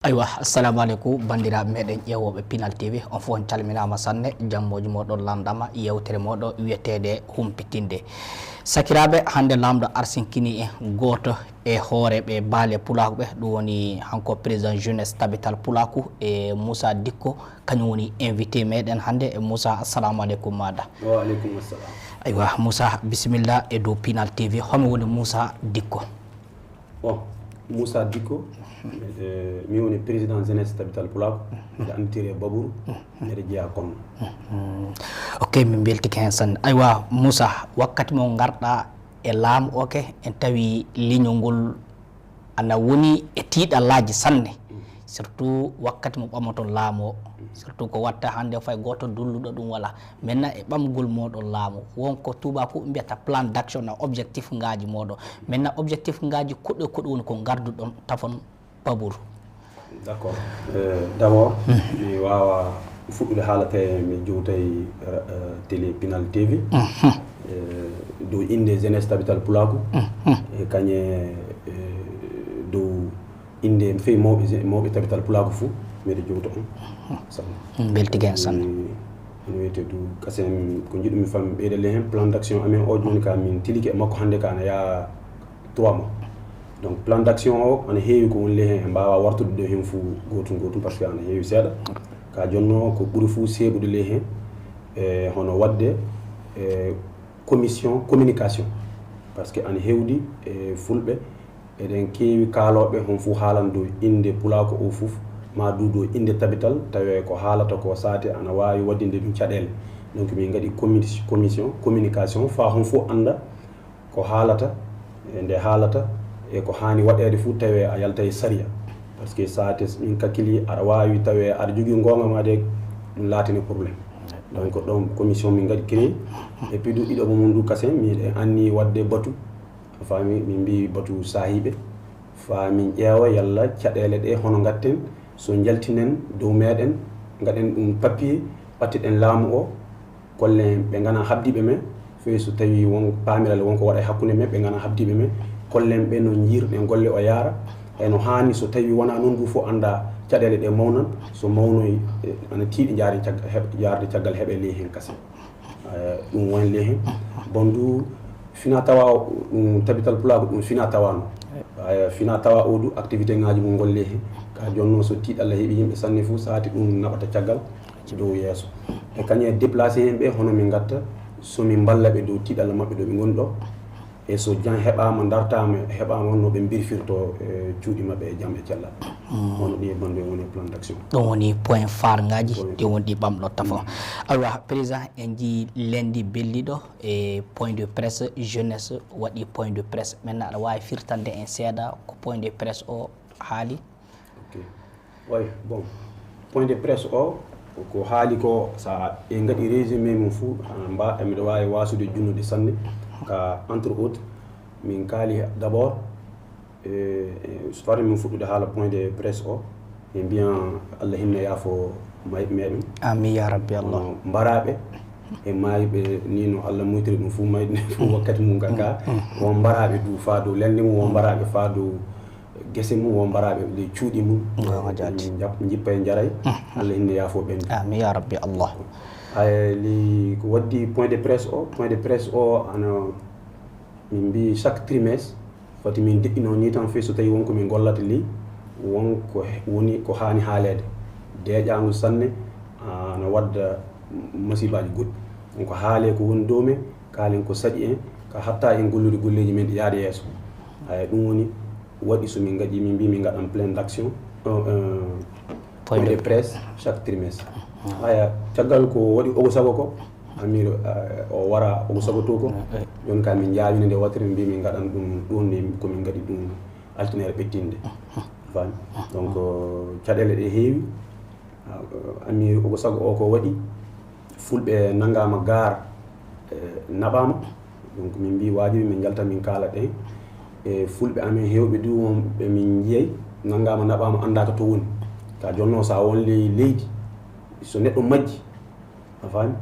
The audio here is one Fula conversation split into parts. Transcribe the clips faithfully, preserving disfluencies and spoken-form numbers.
Aywa, assalamu aleykum, banndiraaɓe meɗen ƴeewooɓe Pinal T V, on fof on calminaama sanne, jammooji mooɗon lanndama, yewtere mooɗon wiyeteende Humpitinde. Sakiraaɓe, hannde Laamɗo arsinkini en gooto e hooreeɓe baale Pulaaku ɓe, ɗum woni hanko président jeunesse Tabital Pulaaku e Moussa Dicko, kañum woni invité meɗen hannde. Moussa, assalamu aleykum maaɗa. Wa aleykum assalam. Aywa, Moussa, bisimilla e dow Pinal T V. Homo woni Moussa Dicko? Bon, Moussa Dicko, eh, mi woni président jeunesse Tabital Pulaaku, mbiɗa annditiri e Baburu, mbiɗa jeyaa kono. Ok, min mbeltike heen sanne. Aywa, Moussa, wakkati mo ngarɗa e laamu, ok, en tawi leñol ngol ana woni e tiiɗallaaji sanne, surtout wakkati mo ɓamoton laamu o, surtout ko watta hannde fay gooto dulluɗo ɗum wala. Maintenant e ɓamgol mooɗon laamu, won ko tuubaaku mbiyata plan d'action na objectif ngaaji mooɗon. Maintenant objectif ngaaji koɗo e koɗo woni ko ngarduɗon tafon Baburu? D'accord. Eh, d'abord, mi waawa fuɗɗude haala tawi mi jowtay, eh, eh, télé Pinal T V. Eh, dow innde jeunesse Tabital Pulaaku. E kañe, eh, dow innde fey mawɓe, mawɓe Tabital Pulaaku fof, mbiɗa jowta on. Sanne. Min mbeltike heen sanne. Eh, ene wiyetee du, kasen ko njiɗumi fam ɓeydalle heen, plan d'action amen o jooni ka min tilike e makko hannde ka ana yaha trois mois. Donc plan d'action o ana heewi ko woni ley heen, en mbaawaa wartude ɗo heen fof gootum gootum, parce que ana heewi seeɗa. Ka jonnoo ko ɓuri fof seeɓude ley heen, e hono waɗde, e commission communication, parce que ana heewdi e fulɓe, eɗen keewi kaalooɓe, hon fof haalan dow innde Pulaaku o fof, ma du dow innde Tabital, tawee ko haalata ko saate ana waawi waɗɗinde ɗum caɗeele. Donc min ngaɗi commi-, commission communication, faa hon fof annda ko haalata, e nde haalata, e ko haani waɗeede fof, tawee a yalta e sariya. Parce que saate min kakkili aɗa waawi tawee aɗa jogii ngoonga ma de, ɗum laatine problème. Donc ɗon commission min ngaɗi créé, et puis du ɗiɗaɓo mum du kasen, miɗen anni waɗde batu, a faami, min mbii batu saahiiɓe, faa min ƴeewa yalla caɗeele ɗe hono ngatten, so njaltinen dow meɗen, ngaɗen ɗum papier, ɓattiɗen laamu o, kollen ɓe ngana habdiiɓe men, fey so tawi won paamiral won ko waɗa e hakkunde men, ɓe ngana habdiiɓe men, kollen ɓe no njiirɗen golle o yaara, e no haani, so tawi wonaa noon du fof annda caɗeele ɗe mawnan, so mawnoy, e, ana tiiɗi jaari cag-, heɓ-, jaarde caggal heɓe ley heen kasen. Eh, ɗum woni ley heen. Bon du fina tawa o, ɗum Tabital Pulaaku ɗum fina tawa no. Eh, fina tawa o du activité ngaaji mum ngol ley heen. Ka jonno so tiiɗalla heɓi yimɓe sanne fof saati ɗum naɓata caggal dow yeeso. E kañum e déplacé heen ɓe hono min ngatta so min mballa ɓe dow tiiɗalla maɓɓe ɗo ɓe ngoni ɗo. E so jam heɓaama, dartaama, heɓaama no ɓe mbirfirto, e, cuuɗi maɓɓe e jam e cellal. Hono ɗi e banndo e woni e plan d'action. Ɗum woni point phare ngaaji ɗi woni ɗi ɓamɗo tafo. Aywa, président, en njii lendi belliɗo e point de presse jeunesse waɗi point de presse. Maintenant aɗa waawi firtande en seeɗa ko point de presse o haali? Ok. Oy, bon. Point de presse o, ko haali ko, so en ngaɗi résumé mum fuu, ana mba-, e miɗo waawi waasude junnude sanne. Ka, entre autres, min kaali d'abord, e, e, so fawii min fuɗɗude haala point de presse o, en mbiyan Allah hinno yaafo mayɓe meɗen. Amin ya rabbi Allah. Hono mbaraaɓe e maayɓe ni no Allah moytiri ɗum fuu, mayɓe fof wakkati mum ka, ka. Won mbaraaɓe du faa dow lelnde mum, won mbaraaɓe faa dow gese mum, won mbaraaɓe ley cuuɗi mum. Jaati. Jap-, jippa e njaray. Allah hinno yaafo ɓen. Amin ya rabbi Allah. Ay, li ko waddi point de presse o, point de presse o ana, min mbi chaque trimestre, foti min deƴƴino ni tan, fey so tawi won ko min gollata li, won ko he-, woni ko haani haaleede. Deeƴaango sanne, ana wadda masiibaaji goɗɗi. Won ko haalee ko woni dow men, kaalen ko saɗi en, ka hatta en gollude golleeji men ɗi yaada yeeso. Haya, ɗum woni waɗi so min ngaɗi, min mbi min ngaɗan plein d'action, euh, euh, point de presse chaque trimestre. Haya, caggal ko waɗi ogo sago ko, Amir, euh, o wara ogo sago to ko. Jooni ka min njaawino nde waɗtere, min mbi min ngaɗan ɗum ɗum ne ko min ngaɗi ɗum altine ɓettinde. Fami? Donc, euh, caɗeele ɗe heewi. Amir ogo sago o ko waɗi, fulɓe nanngaama gaar, e, naɓaama. Donc min mbi waajibi min njalta min kaala ɗen. E fulɓe amen heewɓe du wonɓe min njiyay nanngaama naɓaama anndaaka to woni. Ka jonno so a won ley leydi, so neɗɗo majji, a faami?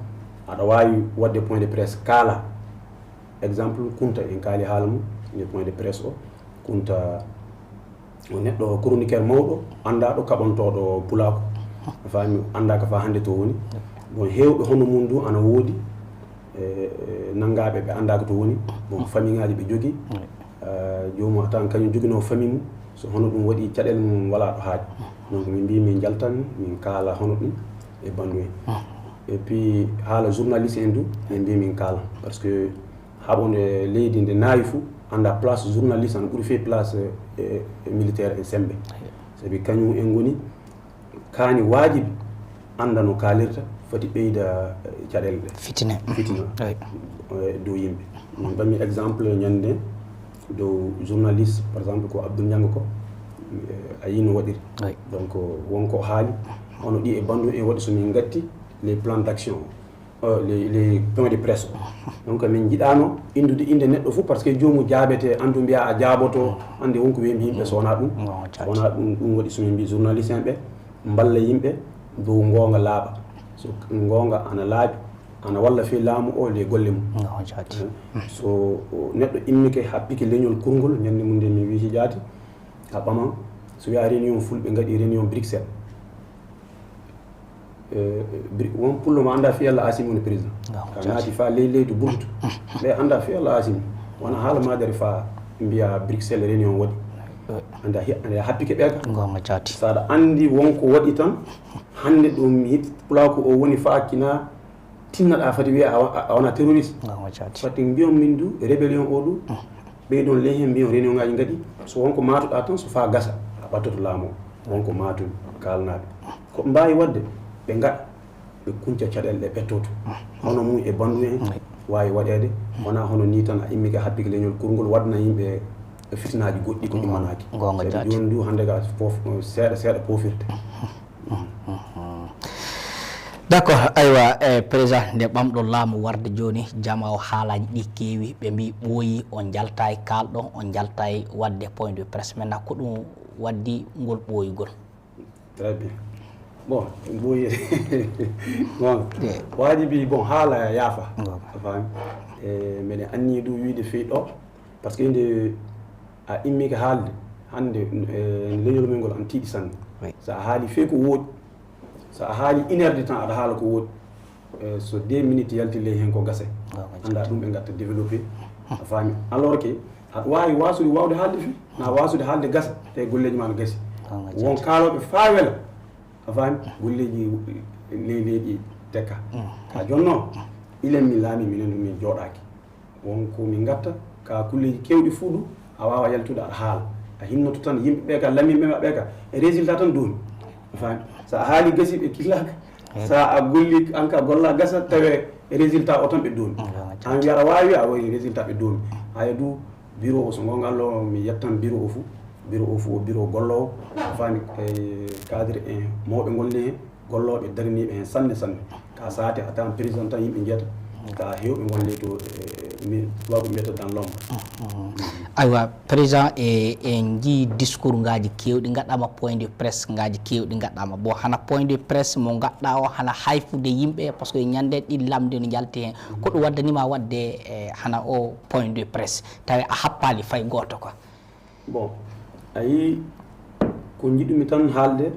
Aɗa waawi waɗde point de presse kaala. Exemple, Kunta en kaali haala mum, e point de presse o. Kunta O neɗɗo chroniqueur mawɗo, anndaaɗo, kaɓantooɗo pulaaku. A faami, anndaaka faa hannde to woni. Bon, heewɓe hono mum du ana woodi, e, e, nanngaaɓe ɓe anndaaka to woni. Bon, famiŋaaji ɓe jogii. Eh, joomum a tawan kañum joginoo fami mum, so hono ɗum waɗi caɗeele mum walaa ɗo haaɗi. Donc min mbii min njaltan, min kaala hono ɗum e banndum en. Et puis haala journaliste en du, min mbii min kaalan. Parce que haɓonde leydi nde naawi fuu, annda place journaliste ana ɓuri fee place, eh, eh, militaire en semmbe. Sabi kañum en ngoni kaani waajibi annda no kaalirta, foti ɓeyda, eh, caɗeele ɗe. Fitina. Fitina. Eh, dow yimɓe. Min ɓammi exemple ñande dow journaliste, par exemple, ko Abdoul Niang ko, eh, a yii no waɗiri. Donc won ko haali, hono ɗi e banndum en waɗi so min ngatti les plans d'action. Euh, les, les points de presse. Donc min njiɗaano inndude innde neɗɗo fof, parce que joomum jaabete, anndu mbiya a jaaboto, annde won ko weeɓi yimɓe, so wonaa ɗum. So wonaa ɗum, ɗum waɗi so min mbii journaliste en ɓe mballa yimɓe dow ngoonga laaɓa. So ngoonga ana laaɓi, ana walla fii laamu o le golle mum. So neɗɗo immike happike leñol kurngol, ñande mum nde mi wii jaati, a ɓaman, so wiyaa réunion fulɓe ngaɗi réunion Bruxelles. Eh, Bri-, won pullo ma annda fii Alla Asimi woni président. Ka naati faa ley leydi bultu. Ɓe annda fii Alla Asimi. Wona haala maajere faa mbiya Bruxelles réunion waɗi. Annda hi-, annda happike ɓe ka. Gonga jaati. So aɗa anndi won ko waɗi tan, hannde ɗum hit pulaaku o woni faa kina tinnaɗa fati wiya a wa-, a wona terroriste. Fati mbiyon min du, rébellion o du, ɓeydon ley heen mbiyon réunion ngaji ngaɗi, so won ko maatoɗa tan, so faa gasa, a ɓattoto laamu o. Won ko maatu kaalnaaɓe. Ko ɓe mbaawi waɗde, ɓe ngaɗa, ɓe kunca caɗeele ɗe ɓettoto. Hono mum e banndum en waawi waɗeede, wonaa hono nii tan a immike happike leñol kurngol waɗna yimɓe fitinaaji goɗɗi ko immanaaki. Sabi jooni du hannde ka fof, seeɗa, seeɗa poofirte. D'accord, aywa, eh, président, nde ɓamɗo laamu warde jooni, jama o haalaaji ɗi keewi, ɓe mbii ɓooyi, on njaltaay kaalɗo, on njaltaay waɗde point de presse. Maintenant, ko ɗum waddi ngol ɓooyugol? Très bien. Bon, ɓooyi, bon, waajibi, bon, haala yaafa. A faami? E, mbeɗen anni du wiide fii ɗo, parce que nde a immike haalde, hannde, eh, leñol men ngol ana tiiɗi sanne. So a haali fii ko wooɗi, so a haali une heure de temps aɗa haala ko wooɗi, eh, so deux minutes yalti ley heen ko gasa. Annda ɗum ɓe ngatta développé. A faami? Alors que aɗa waawi waasude waawde haalde fii, na waasude haalde gasa, tawi golleeji ma no gasi. Won kaalooɓe faa wela, a faami? Golleeji ley leydi tekka. Ka jooni noon, ilen min laami, minen du min jooɗaaki. Won ko min ngatta, ka kulleeji keewɗi fuu du, a waawa yaltude aɗa haala. A hinnoto tan, yimɓe ɓe ka, laminɓe ma ɓe ka, e résultat tan doomi. A faami? So a haali gasi, ɓe killaaka. So a golli, an ka golla gasa, tawe résultat o tan ɓe doomi. An wiya aɗa waawi, a waɗi résultat ɓe doomi. Haya du, bureau o, so ngoonga Alla, mi yettan bureau o fuu. Bureau o fuu o bureau golloowo. A faami? E cadre en mawɓe ngolli heen. Gollooɓe daraniiɓe heen sanne sanne. Ka saate a tawan président tan yimɓe njiyata. Ka heewɓe ngonde to, e, mi, tubaako mbiyata dans l'ombre. Aywa, président, e, en njii discours ngaaji keewɗi ngaɗaama, point de presse ngaaji keewɗi ngaɗaama. Bon, hana point de presse mo ngaɗɗa o hana hayfude yimɓe, parce que ñande ɗi lamnde no njalti heen. Ko ɗum waddani ma waɗde, e, hana o point de presse, tawi a happaali fay gooto quoi? Bon, a yii, ko njiɗumi tan haalde,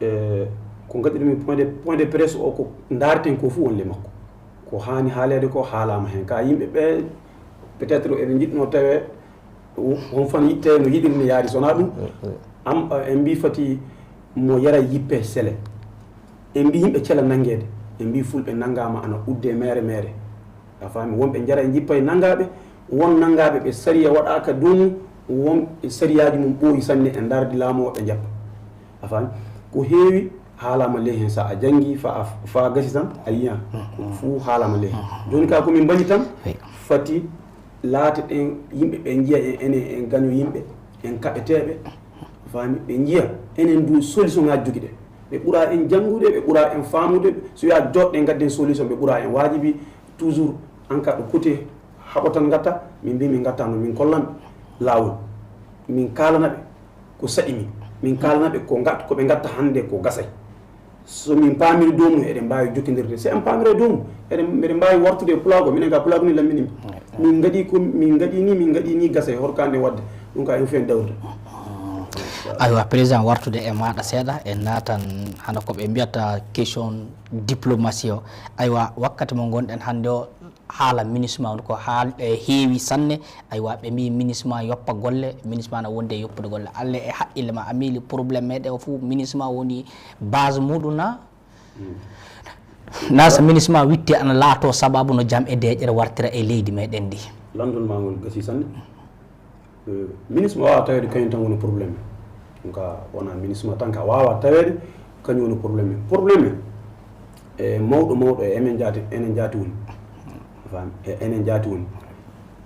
e, ko ngaɗirmi point de, point de presse o, ko ndaarten ko fof wonde makko. Ko haani haaleede ko haalaama heen. Ka yimɓe ɓe, peut-être eɓe njiɗnoo tawe, won fan yiɗte no yiɗiri ni yaari, so wonaa ɗum. Am, en mbii fati mo yara yippe sele. En mbii yimɓe cela nanngeede. En mbii fulɓe nanngaama ana udde meere meere. A faami, wonɓe njara e njippa e nanngaaɓe, won nanngaaɓe ɓe sariya waɗaaka dow mum, won sariyaaji mum ɓooyi sanne e ndardi laamu o ɓe njappa. A faami, ko heewi haalaama ley heen, so a janngii faa, faa gasi tan a yiyan, ko fuu haalaama ley heen. Jooni ka ko min mbaɗi tan, fati laate ɗen yimɓe ɓe njiya en, enen en gaño yimɓe, en kaɓeteeɓe, a faami, ɓe njiya enen du solution ŋaaji jogiɗen. Ɓe ɓura en janngude, ɓe ɓura en faamude, so wiyaa jooɗɗen ngadden solution, ɓe ɓura en waajibi. Toujours, an ka ɗo côté haɓo tan ngatta, min mbii min ngatta no min kollan ɓe laawol. Min kaalana ɓe ko saɗi min. Min kaalana ɓe ko ngat-, ko ɓe ngatta hannde ko gasay. So min paamiri dow mum, eɗen mbaawi jokkondirde. So en paamiri dow mum, eɗen, eɗen mbaawi wartude e pulaagu, minen ka pulaagu ni lammini min. Min ngaɗi ko, min ngaɗi ni, min ngaɗi ni gasay, horka nde waɗde. Ɗum ka en fof en dawrude. Aywa, président, wartude e maaɗa seeɗa, en naatan hano ko ɓe mbiyata question diplomatie o. Aywa, wakkati mo ngonɗen hannde o, haala MINUSMA on ko haalɗe heewi sanne. Aywa, ɓe mbii MINUSMA yoppa golle, MINUSMA na wondi e yoppude golle. Alla e haqqille ma, a miili problème meɗen o fof MINUSMA woni base muɗum na? Na so MINUSMA witti ana laato sababu no jam e deeƴere wartira e leydi meɗen ndi? Lanndol ma ngol gasi sanne. Eh, MINUSMA waawa taweede kañum tan woni problème. Ɗum ka wona MINUSMA tan ka waawa taweede kañum woni problème. Problème e mawɗo mawɗo e enen jaati, enen jaati woni. A faami? E enen jaati woni.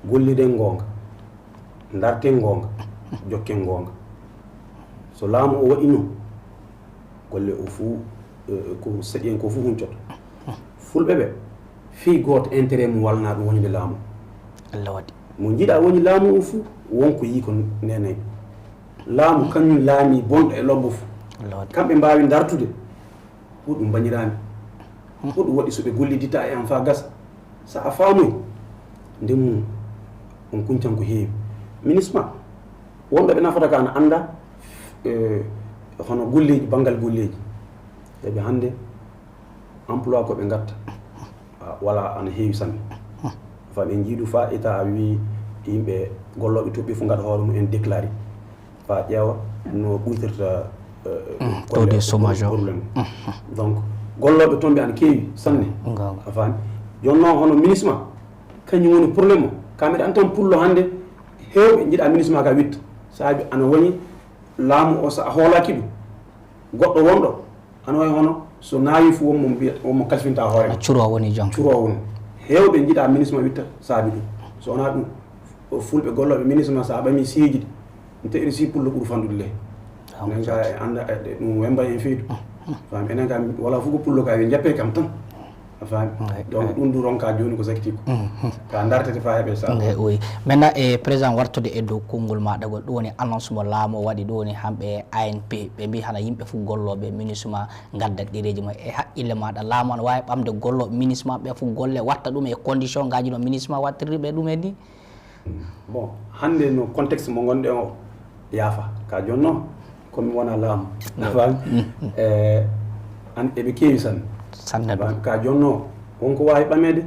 Golliden ngoonga, ndarten ngoonga, jokken ngoonga. So laamu o waɗi noon, golle o fuu, eh, ko saɗi en ko fuu huncoto. Fulɓe ɓe, fii gooto intérêt mum walana ɗum wonde laamu. Allah waɗi. Mo njiɗa woni laamu o fuu, won ko yii ko nenay. Laamu kañum laami bonɗo e lobbo fuu. Allah waɗi. Kamɓe mbaawi ndartude, ko ɗum mbañiraani. Ko ɗum waɗi so ɓe gollidita e am faa gasa. So a faamoy, ndemmu on kuncan ko heewi. MINUSMA, wonɓe ɓe nafata ka ana annda, eh, hono golleeji, banngal golleeji. Sabi hannde, emploi ko ɓe ngatta, a, wala ana heewi sanne. Fa en njiidu fa ita a wi yimɓe gollooɓe toɓɓi fof ngaɗa hoore mum en déclaré. Fa ƴeewa no ɓuytirta, eh, Mm, golle taux de chômage o. Problème. Mm. Donc, gollooɓe toon ɓe ana keewi sanne. Goonga. A faami? Jooni noon hono MINUSMA, kañum woni problème o. Ka mbiɗa anndi tan pullo hannde, heewɓe njiɗa MINUSMA ka witta. Saabi ana woni laamu o, so a hoolaaki ɗum, goɗɗo wonɗo, ana wayi hono so naawi fof wonmo mbiya, wonmo kalfinta hoore. Curo woni jom. Curo woni. Heewɓe njiɗa MINUSMA witta saabi ɗum. So wonaa ɗum, o fulɓe gollooɓe MINUSMA, so a ɓamii siyeeji ɗi, mi tawi si pullo ɓuri fanɗude ley. Ah, enen ka e annda, e, ɗum wemba en feydu. Faami, enen ka wala fof ko pullo ka yo jappe kam tan. A faami? Ouais, donc, ouais. Ɗum du ronka jooni ko sakiti ko. Mhm. Ka dartete fa heɓe sa. Nde, oui. Maintenant, e président, wartude e dow konngol maɗagol, ɗum woni annonce mo laamu o waɗi, ɗum woni hamɓe A N P, ɓe mbi hana yimɓe fof gollooɓe MINUSMA ngadda ɗereeji mum. E haqqille maɗa, laamu ana waawi ɓamde gollooɓe MINUSMA ɓe fof golle, watta ɗum e condition ngaji no MINUSMA wattirri ɓe ɗum e ni? Bon, hannde no contexte mo ngonɗen o yaafa. Ka jooni noon, ko mi wona laamu. Mm. A faami? Mm. Eh, an, eɓe keewi sanne. Sanne ɗum. Ka jooni noon, wonko waawi ɓameede,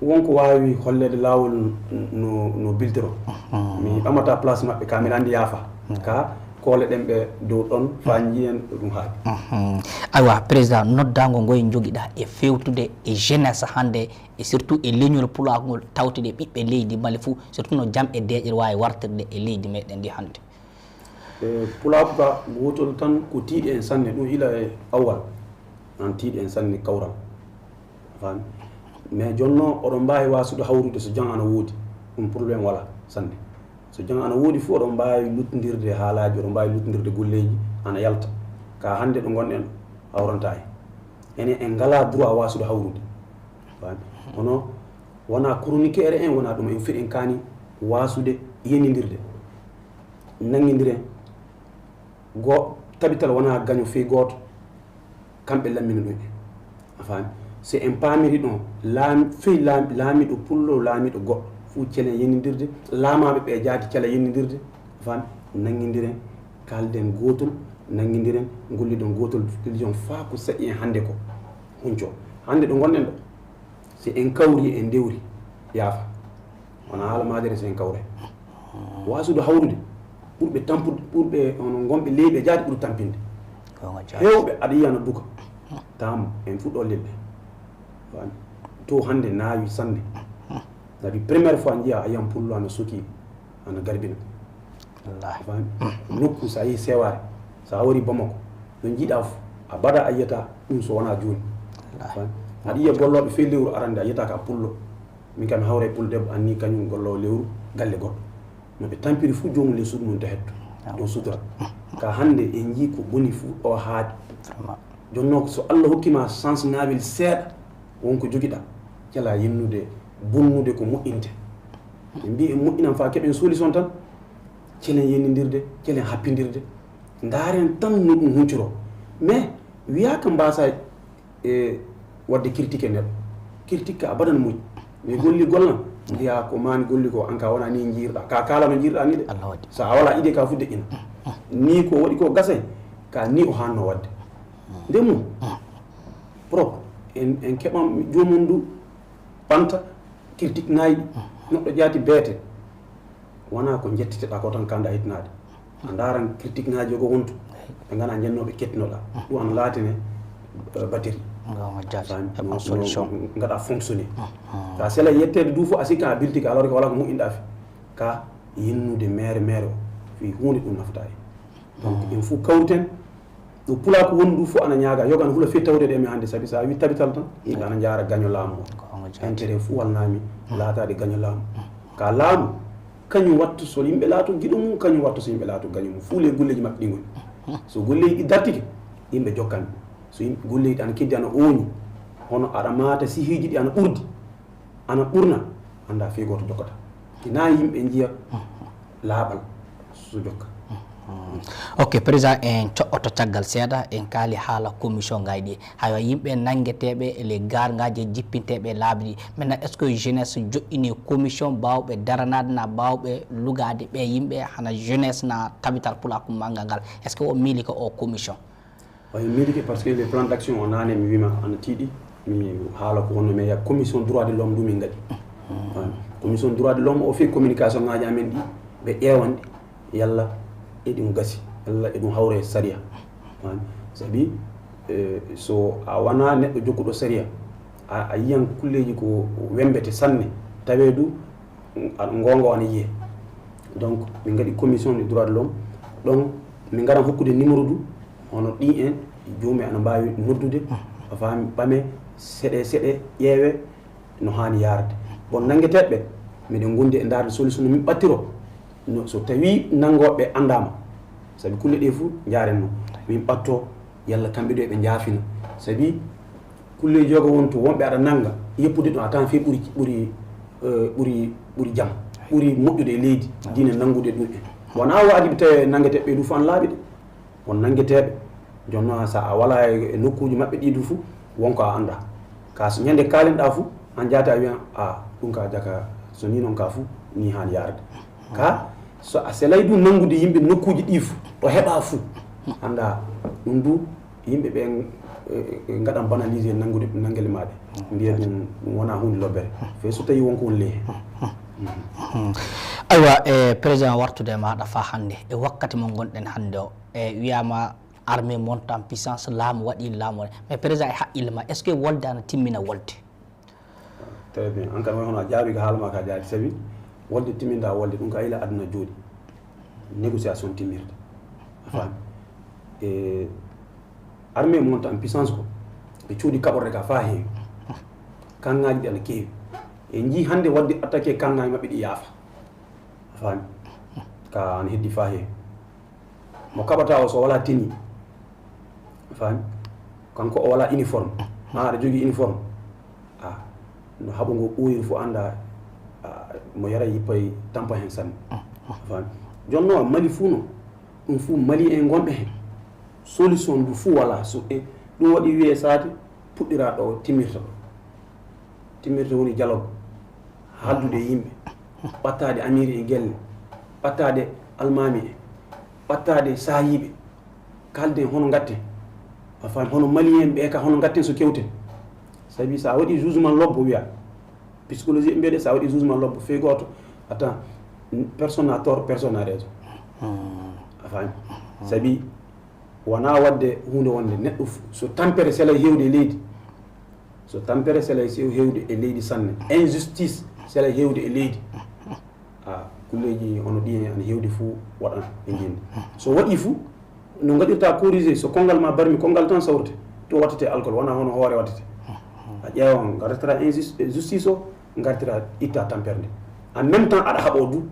wonko waawi holleede laawol no, no biltiro. Mm. Mi ɓamata place maɓɓe, ka mbiɗa anndi yaafa. Mm. Ka koole ɗen ɓe dow ɗon, faa njiyen ɗo ɗum haaɗi. Mhm. Aywa, président, noddaango ngoy njogiɗaa e fewtude e jeunesse hannde, e surtout e leñol pulaaku ngol, tawtude ɓiɓɓe leydi Mali fof, surtout no jam e deeƴere waawi wartirde e leydi meɗen ndi hannde. E pulaaku ka, gootol tan ko tiiɗi en sanne, ɗum ila e awwal. An tiiɗi en sanne kawral. A faami? Mais jooni noon, oɗon mbaawi waasude hawrude so jam ana woodi. Ɗum problème wala sanne. So jam ana woodi fof, oɗon mbaawi luttondirde haalaaji, oɗon mbaawi luttondirde golleeji, ana yalta. Ka hannde ɗo ngonɗen, hawrantaa en. Enen en ngalaa droit waasude hawrude. Faami? Kono wonaa chroniqueur en, wonaa ɗum en fii en kaani waasude yenindirde. Nanngindiren. Go-, tabital wonaa gaño fii gooto. Kamɓe lammina ɗum en. A faami? So en paamiri ɗon, laam-, fii laam-, laamiiɗo pullo, laamiiɗo goɗɗo, fuu celen yenindirde, laamaaɓe ɓe jaati cela yenindirde. A faami? Nanngindiren, kaalden gootol, nanngindiren, ngollidon gootol, ngollidon faa ko saɗi en hannde ko hunco. Hannde ɗo ngonɗen ɗo, si en kawri, en ndewri, yaafa. Wona haala maajere si en kawre. Waasude hawrude, ɓurɓe tampude, ɓurɓe, hono ngonɓe leyɗe jaati ɓuri tampinde. Goonga jaati. Heewɓe aɗa yiya no duka. Taam, en fuɗɗo lelɓe. Faami? To hannde naawi sanne. Sabi première fois njiya a yiyan pullo ana suki, ana garbina. Wallaahi. Faami? Nokku so a yehi Seewaare, so a wari Bamako, no njiɗa fof, abada a yiyata ɗum so wona jooni. Wallaahi. Faami? Aɗa yiya gollooɓe fee lewru arande, a yiyata ka pullo. Min kam mi hawra e pullo debbo, anni kañum golloowo lewru, galle goɗɗo. No ɓe tampiri fof, joomum ley suudu mum to hetto. Ɗum sutura. Ka hannde en njii ko boni fof ɗo haaɗi. Vraiment. Jooni noon, so Allah hokki ma chance naawel seeɗa, won ko jogiɗa, cela yennude, bonnude ko moƴƴinte. Ɓe mbii en moƴƴinan faa keɓen solution tan, celen yennindirde, celen happindirde, ndaaren tan no ɗum hunciroo. Mais wiyaaka mbaasa e waɗde critique e neɗɗo. Critique ka abadan moƴƴi. Mi golli gollan, mbiyaa ko maa mi golli ko, an ka wonaa nii njiirɗaa. Ka kaala no njiirɗaa nii de. Allah waɗi. So a walaa idée ka fof deƴƴina. ni ko waɗi ko gasay, ka ni o hanno waɗde. Nde mum, propre, en, en keɓan joomum ndu ɓanta critique ŋaaji ɗi. Neɗɗo jaati beete, wona ko jettiteɗa ko tan kanda hitnaade. A ndaran critique ŋaaji ko wontu. Ɓe ngana jennooɓe kettinoɗa. Ɗum ana laatine, eh, batterie. Ngam jaati. Fami? Heɓan No, solution. No, ngaɗa fonctionner. Ka sela yetteede du fof a sikka a biltike alors que wala ko moƴƴinɗa fi. Ka yinnude mere mere o. Fi huunde ɗum nafata e. Donc, en fof kawriten. Ɗo pulaaku woni ɗum fof ana ñaaga, yoga ana hula fii tawde ɗe men hannde, sabi so a wi tabital tan, yimɓe ana njaara gaño laamu o. Intérêt fof walnaami laataade gaño laamu. Ka laamu, kañum wattu so yimɓe laato giɗo mum, kañum wattu so yimɓe laato gaño mum. Fof le golleeji maɓɓe ɗi ngoni. So golleeji ɗi dartike, yimɓe jokkan. So yimɓe golleeji ɗi ana keddi ana ooñi, hono aɗa maata sihiiji ɗi ana ɓurdi, ana ɓurna, annda fii gooto jokkata. Ina yimɓe njiya laaɓal so jokka. Ok, président, en coɓɓoto caggal seeɗa, en kaali haala commission ngaji ɗi. Haywa, yimɓe nanngeteeɓe e les gargaji e jippinteeɓe e laabi ɗi. Maintenant, est-ce que jeunesse joɗɗini commission baawɓe daranaade na baawɓe lugaade ɓe yimɓe hana jeunesse na tabital pulaaku manngal ngal? Est-ce que o miili ko o commission? Oye miilike par ce que les plans d'action o naane mi wima ana tiiɗi, mi haala ko wonno mi ya commission droit de l'homme ɗum min ngaɗi. Commission droit de l'homme o fii communication ngaji amen ɗi ɓe ƴeewan ɗi yalla eɗum gasi, yalla eɗum hawre sariya. Sabi, eh, so a wana neɗɗo jokkuɗo sariya, a, a yiyan kulleji ko wembete sanne, tawe du aɗa ngonga ana yiye. Donc min ngaɗi commission de droit de l'homme, ɗon min ngara hokkude numéro du, hono ɗi en joomum ana mbaawi noddude, a faami, ɓame seeɗe seeɗe, ƴeewe no haani yaarde. Bon, nanngeteeɓe ɓe, miɗen ngondi e ndaarde solution no min ɓattiro. No, so tawi nanngooɓe anndaama, sabi kulle ɗe fof njaaren no min ɓatto, yalla kamɓe ɗo eɓe njaafina. Sabi kulle joga won to wonɓe aɗa nannga, yeppude ɗum a tan fii ɓuri, ɓuri, eh, ɓuri, ɓuri jam, ɓuri moƴƴude e leydi, diine nanngude ɗum en. Wona waajibi tawi nanngeteeɓe ɓe du fof ana laaɓi de. Won nanngeteeɓe, jooni noon so a wala e, e nokkuuji maɓɓe ɗi du fof, won ko a annda. Ka so ñande kaalinɗa fof, an jaata a wiyan, a, ɗum ka jaka, so ni noon ka fof, ni haani yaarde. Ka, so a selay du nanngude yimɓe nokkuuji ɗi fof, ɗo heɓa fof, annda ɗum du, yimɓe ɓen, eh, eh, ngaɗan banaliser nanngude, nanngele maɓɓe. Mbiya ɗum, ɗum wona huunde lobbere. Fay so tawi won ko woni ley heen. Aywa, e président, wartude e maɗa fa hannde, e wakkati mo ngonɗen hannde o, e wiyama armée monte en puissance, laamu waɗi laamu waɗi. Mais président, e haqqille ma, est-ce que wolde ana timmina wolde? Très bien. An kam, hono a jaabi ka haala ma ka jaari, sabi wolde timminta wolde, ɗum ka ila aduna jooɗi. Négociation timmirta. A faami? E armée monte en puissance ko, ɓe cuuɗi kaɓorde ka fa heewi. Kanŋaaji ɗi ana keewi. E njii hannde waɗde attaqué kanŋaaji maɓɓe ɗi yaafa. A faami? Ka ana heddi fa heewi. Mo kaɓata o so wala tenue, a faami, kanko o wala uniforme, an aɗa jogii uniforme, a, no haɓo ngo ɓooyiri fof annda, a, mo yara yippay tampa heen sanne. A faami? Jooni noon Mali fuu no, ɗum fuu Mali en ngonɓe heen. Solution ndu fuu wala. So e ɗum waɗi wiyee saate puɗɗiraa ɗo timmirta ɗo. Timmirta woni dialogue, haaldude e yimɓe, ɓattaade amiiri e gelle, ɓattaade almaami en, ɓattaade saayiiɓe, kaalden hono ngatten. A faami, hono Malien ɓe ka, hono ngatten so kewten. Sabi so a waɗi jugement lobbo wiya, psychologie ɓe mbiyde, so a waɗi jugement lobbo fey gooto, attends, personne n'a tort, personne n'a raison. A faami? Sabi wona waɗde huunde wonde neɗɗo fu-, so tampere selay heewde e leydi, so tampere selay sew heewde e leydi sanne, injustice selay heewde e leydi, a, kulleeji hono ɗi en ana heewde fuu waɗan e ngenndi. So waɗi fuu, no ngaɗirta corrigé, so konngal ma barmi, konngal tan sawrete, to wattete alcool, wona hono hoore wattete. A ƴeewan, ngartata injus-, justice o, ngartira itta tampere nde. En même temps, aɗa haɓo du,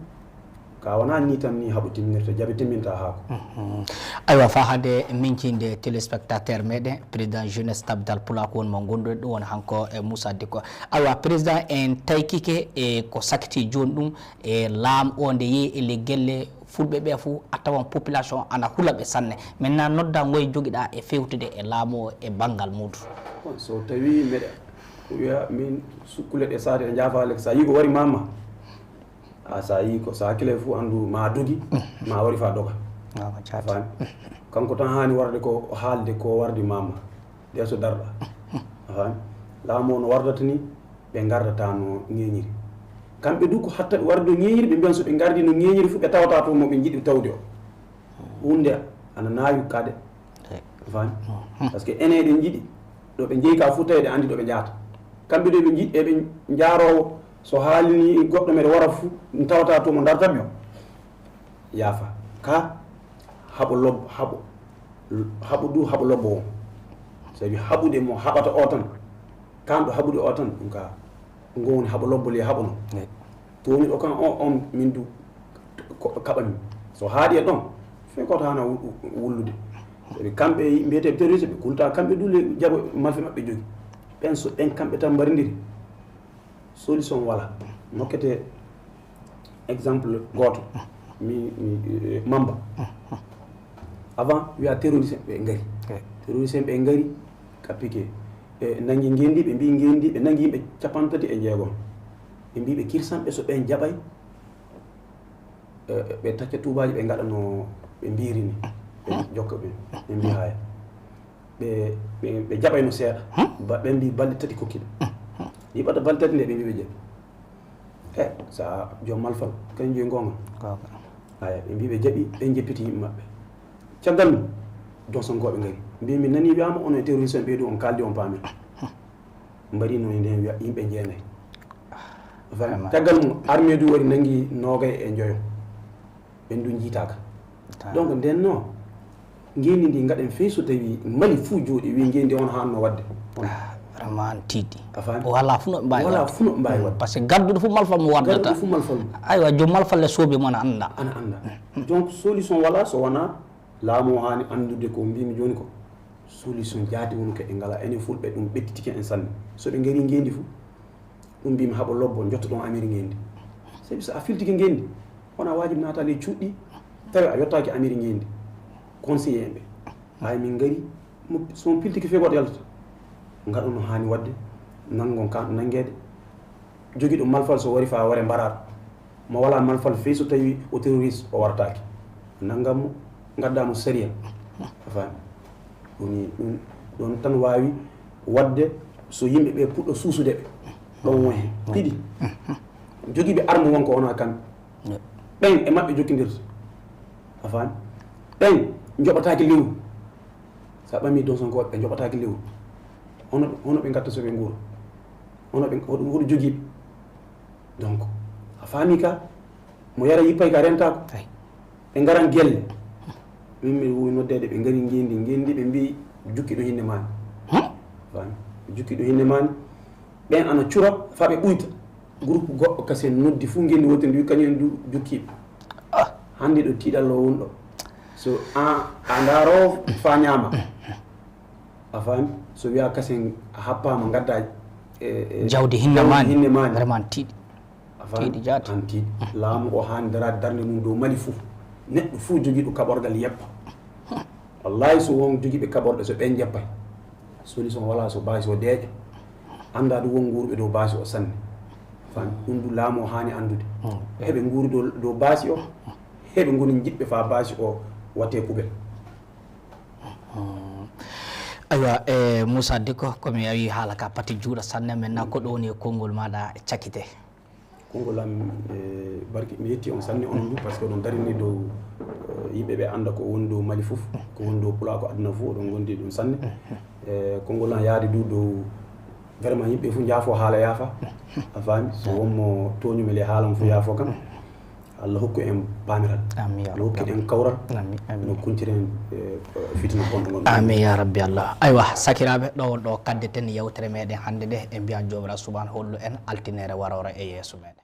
ka wona ni tan ni haɓo timminirta, jaɓe timminta haako. Mhm. Aywa, fa hade mincinde téléspectateur meɗen, président jeunesse Tabital Pulaaku won mo gonduɗen ɗum, woni hanko e Moussa Dicko. Aywa, président, en taykike e ko sakiti jooni ɗum, e laamu o nde yehi e le gelle fulɓe ɓe fof, a tawan population ana hula ɓe sanne. Maintenant, nodda ngoye jogiɗa e fewtude e laamu o e banngal muɗum? Bon, so tawi meɗa wiya min sukkule ɗe saade e jaafaale, sa yi ko wari mama, a, sa yi ko sa hakkile fof anndu ma dogi, ma wari fa doga. Faami? Kanko tan haani warde ko haalde ko wardi mama. Ɗe so darɗa. Faami? Laamu o no wardata ni, ɓe ngardata no ŋeñiri. Kamɓe du ko hatta ɓe wardi no ŋeñiri, ɓe mbiyan so ɓe ngardi no ŋeñiri fu, ɓe tawata to mo ɓe njiɗi tawde o. Hunde ana naawi kade. Faami? Parce que enen eɗen njiɗi ɗo ɓe njeyi ka fu, tawi eɗen anndi ɗo ɓe njahata. Kamɓe du eɓe njiɗi, eɓe njaaroowo, so haalini goɗɗo meɗe wara fu, ɗum tawata to mo dartanmi o. Yaafa. Ka haɓo lob-, haɓo, haɓo du haɓo lobbo o. Sabi haɓude mo haɓata o tan, kan ɗo haɓude o tan, ɗum ka, ɗum ko woni haɓo lobbo le haɓuno. Tooñuɗo kan o, on min du ko kaɓami. So haaɗi e ɗon, fey koto hana wu-, wu-, wullude. Sabi kamɓe mbiyete terroriste, ɓe kulta kamɓe du le jaɓo malfe maɓɓe jogi. Ɓen so ɓen kamɓe tan mbarindiri, solution wala. Nokkete exemple gooto, mi, mi, eh, Mamba. Avant, wiya terroriste ɓe ngari. Terroriste ɓe ngari, kappike. Ɓe nangi ngendi, ɓe mbi ngendi, ɓe nangi yimɓe capanɗe tati e jeegom. Ɓe mbi ɓe kirsanɓe so ɓen jaɓay, eh, ɓe tacca tuubaaji, ɓe ngaɗa no ɓe mbiri ni. Ɓe jokka ɓe, ɓe mbi haya. Ɓe, ɓe, ɓe jaɓayno seeɗa. Ba-, ɓe mbi balɗe tati kokkiɗa. Ɗi ɓadda balɗe tati nde ɓe mbi ɓe jaɓi. E, sa joom malfal, kañum joyi gonga. Aya, ɓe mbi ɓe jaɓi, ɓe jeppiti yimɓe maɓɓe. Caggal mum, donsonkooɓe ngari. Mbi mi nani wiyama onon e terroriste en ɓeydu on kaldi on paami. Mbarino e nden wiya yimɓe jeenayi. Vraiment. Caggal mum, armée du wari nangi noogay e njoyo. Ɓen du jiitaaka. Donc nden no, ngendi ndi ngaɗen fey so tawi Mali fuu jooɗi wi ngendi on hanno wadde. On. Ah, vraiment an tiiɗi. A faami? Wala fu no ɓe mbawi wadde. Wala fu no ɓe mbawi wadde. Parce que gadduɗo fu malfal mo waddata. Gadduɗo fu malfal mo. Aywa, joom malfal le soobi mo ana anda. Ana anda. Donc solution wala so wona laamu o haani andude ko mbimi joni ko. Solution jaati woni ko e ngala. Enen fulɓe ɗum ɓettitike en sanne. So ɓe ngari ngendi fu, ɗum mbimi haɓo lobbo, jottoɗon Amérique ngendi. Sabi so a filtike ngendi, wona wajibi naata ley cuuɗi, tawi a yottaaki Amérique ngendi. Conseiller en ɓe. Hay min ngari, mo, so on piltike fego yaltata. Ngaɗon no haani wadde, nangon ka, nangeede. Jogiiɗo malfal so wari fa ware mbaraɗo. Mo wala malfal fey so tawi o terroriste o wartaaki. Nangam mo, ngadda mo sariya. A faami? Woni ɗum ɗon tan waawi wadde so yimɓe ɓe puɗɗo suusude ɓe. Ɗon woni hen. Ɗiɗi. Jogiiɓe arme wonko wona kamɓe. Ɓen e maɓɓe jokkindirta. A faami? Ɓen njoɓataake lewru. Sa ɓami donsonkooɓe, ɓe njoɓataake lewru. Hono, hono ɓe ngatta so ɓe nguura. Hono ɓe, hoɗum, hoɗum jogiiɓe. Donc, a faami ka, mo yara yippay ka rentaako. Ɓe ngaran gelle. Min mi wuwi noddeede, ɓe ngari ngendi, ngendi ɓe mbi jukkiɗo hinne maani. Faami? Jukkiɗo hinne maani. Ɓen ana cura, fa ɓe ɓuyta. Groupe goɗɗo kasen noddi fu ngendi wotere, wi kañum en du jukkiɓe. Hande ɗo tiiɗallo woni ɗo. So a, a ndaaro fa ñaama. A faami? So wiya kasen a happaama ngadda, e, e, jawdi hinne maani. Hinne maani. Vraiment tiiɗi. A faami? Tiiɗi jaati. An tiiɗi. Laamu o haani daraade darnde mum dow Mali fuu. Neɗɗo fuu jogiiɗo kaɓorgal yeppa. Wallahi so won jogiiɓe kaɓorɗe so ɓen jeppay. Solution wala so baasi o deeƴa. Annda ɗum won nguurɓe dow baasi o sanne. Faami? Ɗum du laamu o haani anndude. Heɓe nguuri dow, dow baasi o. Heɓe ngoni jiɓɓe fa baasi o watte poubelle. Aywa, e Moussa Dicko, ko mi awi haala ka pati juuɗa sanne, maintenant ko ɗo woni e konngol maɗa cakite. Konngol am, e, barki, mi yetti on sanne on du, parce que oɗon darini dow, e, yimɓe ɓe annda ko woni dow Mali fof, ko woni dow Pulaar ko aduna fof, oɗon gondi ɗum sanne. E, konngol am yaadi du dow, vraiment yimɓe fof njaafo haala yaafa. A faami? So won mo tooñumi le haala mo fof yaafo kam. Allah hokku en paamiral. Amin ya Allah hokku rabbi en kawral. Amin, amin. No kuntiren, eh, fitina bonɗo ngon. Amin ya rabbi Allah. Aywa, sakiraaɓe, ɗo won ɗo kaddeten yewtere meɗen hannde nde, en mbiyan Joomiraaɗo Subhaanahu hollu en altineere waroore e yeeso meɗen.